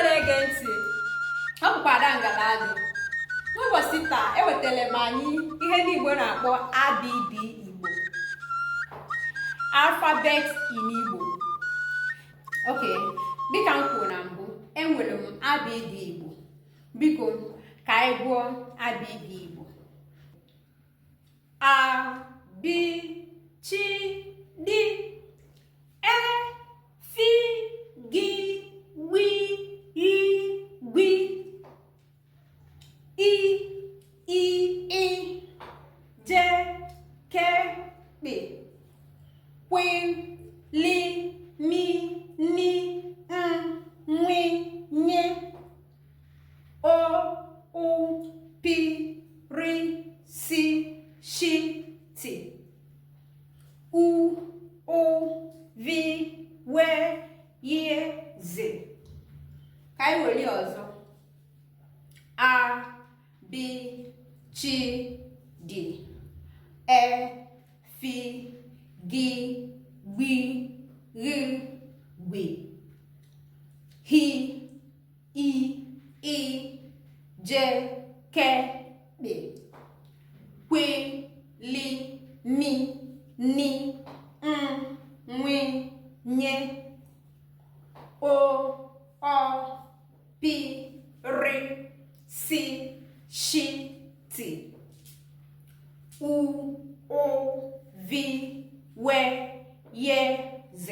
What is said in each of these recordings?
Na-ege ntị, ọ bụkwa Ada Ngalagụ. N'ụbọchị taa, ewetara m anyị ihe ndị Igbo na-akpọ abịdị Igbo, alphabet in Igbo. Ok, dịka m kwuru na mbụ, enwere m abịdị Igbo. Biko, ka anyị gụọ abịdị Igbo. A, B, C, D, E, F, G, W, I, G, I, I, I, J, K, P, Q, L, M, N, M, Nw, Ny, O, U, P, R, S, Sh, T, U, U, V, W, Y, Z. Ka anyị were ọzọ. A, B, C, D, E, F, G, W, Gh, W, H, I, I, J, K, P, Q, L, M, N, M, Nw, Ny, O, Ọ, P, R, S, Sh, T, U, U, V, W, Y, Z.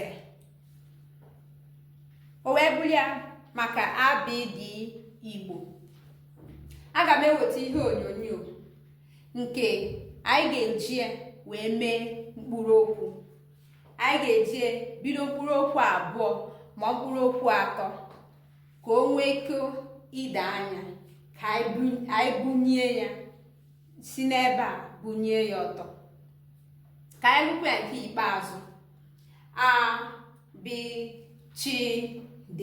O wee bụrụ ya maka abịdị Igbo. Aga m eweta ihe onyonyo nke anyị ga-eji wee mee mkpụrụ okwu. Anyị ga-eji bido mkpụrụ okwu abụọ ma mkpụrụ okwu atọ ka o nwee ike ide anya, ka anyị bunye ya si n'ebe a bunye ya ọtọ. Ka anyị gụkwa ya nke ikpeazụ. A, B, C, D,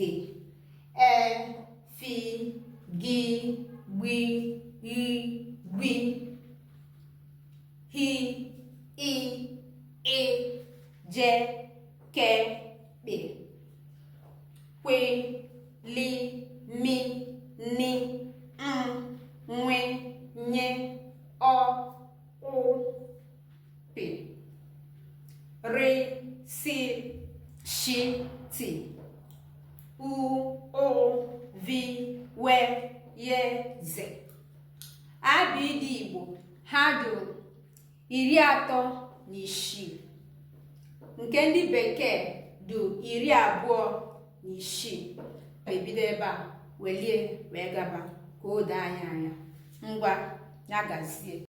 E, F, G, W, I, G, H, I, I, J, K, P, Q, L, M, N, M, Nw, Ny, O, U, P, R, S, Sh, T, U, U, V, W, Y, Z. Abịdị Igbo ha dị 36, nke ndị bekee dị 26. Ebido ebe a welie wee gaba ka o doo anya anya. Ngwa, ya gazie.